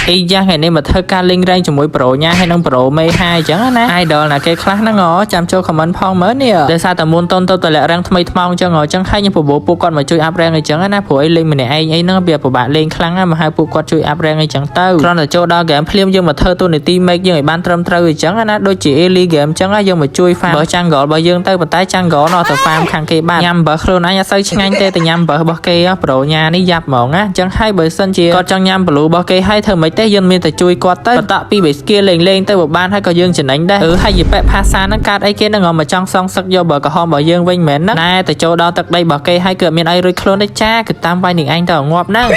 អីយ៉ាថ្ងៃនេះមកធ្វើការលេងរែងជាមួយប្រូញ៉ាហើយនិងប្រូមេហាអញ្ចឹងណា idol ណាគេខ្លះហ្នឹងហ៎ចាំចូល comment ផងមើលនេះដោយសារតែមុនតនទៅតម្លាក់រាំងថ្មីថ្មោងអញ្ចឹងហ៎អញ្ចឹងហើយខ្ញុំប្រមូលពួកគាត់មកជួយ up រាំងអញ្ចឹងណាព្រោះអីលេងម្នាក់ឯងអីហ្នឹងវាពិបាកលេងខ្លាំងណាស់មកហៅពួកគាត់ជួយ up រាំងអញ្ចឹងទៅគ្រាន់តែចូលដល់ game ភ្លាមយើងមកធ្វើទូនីតិ make យើងឲ្យបានត្រឹមត្រូវអញ្ចឹងណាដូចជា early game អញ្ចឹងយើងមកជួយ farm បើ jungle របស់យើងទៅប៉ុន្តែ jungle នោះទៅ farm ខាងគេបានញ៉ាំបើខ្លួនឯងអត់សូវឆ្ងាញ់ទេតែញ៉ាំបើរបស់គេប្រូញ៉ានេះយ៉ាប់ហ្មងណាអញ្ចឹងហើយបើសិនជាគាត់ចង់ញ៉ាំ blue របស់គេហើយធ្វើមិនទេយើងមានតែជួយគាត់ទៅបន្តពីបី skill លេងលេងទៅបើបានហើយក៏យើងចំណេញដែរអឺហើយយប៉ែផាសាហ្នឹងកើតអីគេហ្នឹងមកចង់សងសឹកយកបើក្រហមរបស់យើងវិញមែនហ្នឹងណែទៅចូលដល់ទឹកដីរបស់គេហើយគឺអត់មានអីរួចខ្លួនទេចាគឺតាមវាយនឹងឯងទៅងាប់ហ្នឹង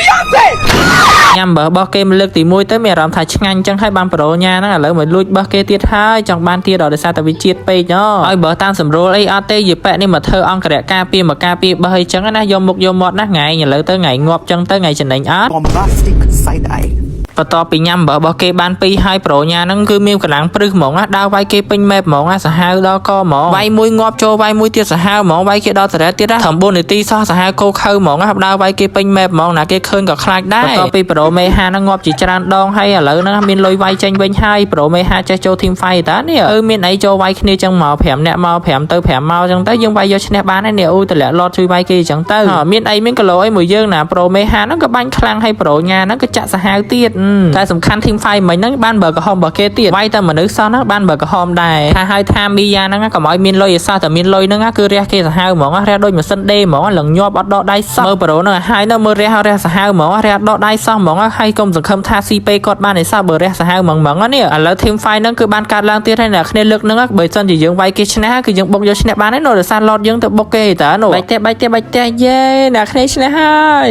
ញ៉ាំបើរបស់គេមកលើកទី1ទៅមានអារម្មណ៍ថាឆ្ងាញ់អញ្ចឹងហើយបានប្រូញ៉ាហ្នឹងឥឡូវមកលួចបោះគេទៀតហើយចង់បានទៀតដល់ដោយសារតែវាជាតិពេកហ៎ឲ្យបើតាមសម្រួលអីអត់ទេយប៉ែនេះមកធ្វើអង្គរៈការពារមកការពារបោះអីចឹងណាយកមុខយកមាត់ណាថ្ងៃឥឡូវទៅថ្ងៃងាប់ចឹងទៅថ្ងៃចំណេញអត់ Bombastic side eye. បន្ទាប់ពីញ៉ាំបើរបស់គេបានពីរហើយប្រូញ៉ាហ្នឹងគឺមានកម្លាំងព្រឹសហ្មងណាដើរវាយគេពេញ map ហ្មងណាសាហាវដល់កហ្មងវាយមួយងាប់ចូលវាយមួយទៀតសាហាវហ្មងវាយគេដល់សារ៉េទៀតណាត្រឹម4នាទីសោះសាហាវកោខៅហ្មងណាដើរវាយគេពេញ map ហ្មងណាគេឃើញក៏ខ្លាចដែរបន្ទាប់ពីប្រូមេហាហ្នឹងងាប់ជាច្រើនដងហើយឥឡូវហ្នឹងមានលុយវាយចេញវិញហើយប្រូមេហាចេះចូល team fight តានេះអឺមានអីចូលវាយគ្នាចឹងមក5នាក់មក5ទៅ5មកចឹងទៅយើងវាយយកឈ្នះបានហើយនេះអូតម្លាក់ឡតជួយវាយគេចឹងទៅមានអីមានគីឡូអីមួយយើងណាប្រូមេហាហ្នឹងក៏បាញ់ខ្លាំងហើយប្រូញ៉ាហ្នឹងក៏ចាក់សាហាវទៀតតែសំខាន់ team fight មិញហ្នឹងបានបើក្រហមរបស់គេទៀតវាយតែមនុស្សសោះហ្នឹងបានបើក្រហមដែរថាឲ្យថាមីយ៉ាហ្នឹងកុំឲ្យមានលុយឲ្យសោះតែមានលុយហ្នឹងគឺរះគេសាហាវហ្មងរះដូចម៉ាស៊ីនដេហ្មងលងញាប់អត់ដកដៃសោះមើលប្រូហ្នឹងឲ្យនៅមើលរះរះសាហាវហ្មងរះដកដៃសោះហ្មងហើយកុំសង្ឃឹមថាស៊ីពេគាត់បានឯសោះបើរះសាហាវហ្មងហ្មងនេះឥឡូវ team fight ហ្នឹងគឺបានកើតឡើងទៀតហើយអ្នកគ្នាលើកហ្នឹងបើសិនជាយើងវាយគេឈ្នះគឺយើងបុកយកឈ្នះបានហើយនៅដោយសារ lot យើងទៅបុកគេតើនោះបាច់ទេបាច់ទេបាច់ទេយេអ្នកគ្នាឈ្នះហើយ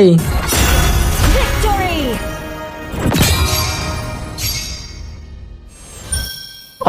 Victory!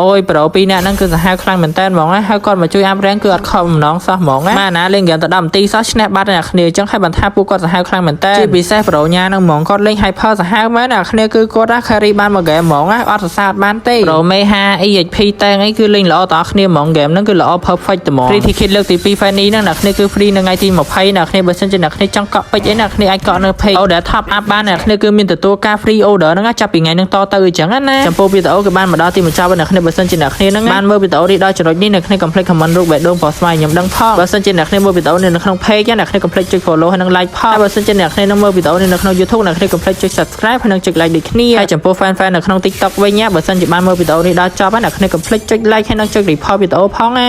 អូយប្រូពីរនាក់ហ្នឹងគឺសាហាវខ្លាំងមែនតើហ្មងណាហើយគាត់មកជួយ up rank គឺអត់ខំម្ដងសោះហ្មងណាម៉ាណាលេងហ្គេមទៅ10នាទីសោះឈ្នះបាត់អ្នកគ្នាអញ្ចឹងហើយបានថាពួកគាត់សាហាវខ្លាំងមែនតើជាពិសេសប្រូញ៉ាហ្នឹងហ្មងគាត់លេង hyper សាហាវមែនអ្នកគ្នាគឺគាត់ណា carry បានមួយហ្គេមហ្មងណាអត់សរសើរបានទេប្រូមេហា EXP តែងអីគឺលេងល្អតអស់គ្នាហ្មងហ្គេមហ្នឹងគឺល្អ perfect ហ្មង free ticket លើកទី2 Fanny ហ្នឹងអ្នកគ្នាគឺ free នៅថ្ងៃទី20អ្នកគ្នាបើសិនជាអ្នកគ្នាចង់កក់ពេជ្រអីអ្នកគ្នាអាចកក់នៅ page order top up បានអ្នកគ្នាគឺមានទទួលការ free order ហ្នឹងចាប់ពីថ្ងៃហ្នឹងតទៅអញ្ចឹងណាចំពោះវីដេអូគឺបានមកដល់ទីបញ្ចប់ហើយអ្នកគ្នាបើសិនជាអ្នកគ្នាហ្នឹងបានមើលវីដេអូនេះដល់ចំណុចនេះអ្នកគ្នាកុំភ្លេច comment រូបបេះដូងពណ៌ស្វាយខ្ញុំដឹងផងបើសិនជាអ្នកគ្នាមើលវីដេអូនេះនៅក្នុង page អ្នកគ្នាកុំភ្លេចចុច follow ហើយនិង like ផងហើយបើសិនជាអ្នកគ្នានឹងមើលវីដេអូនេះនៅក្នុង YouTube អ្នកគ្នាកុំភ្លេចចុច subscribe ហើយនិងចុច like ដូចគ្នាហើយចំពោះ fan fan នៅក្នុង TikTok វិញណាបើសិនជាបានមើលវីដេអូនេះដល់ចប់ហើយអ្នកគ្នាកុំភ្លេចចុច like ហើយនិងចុច report វីដេអូផងណា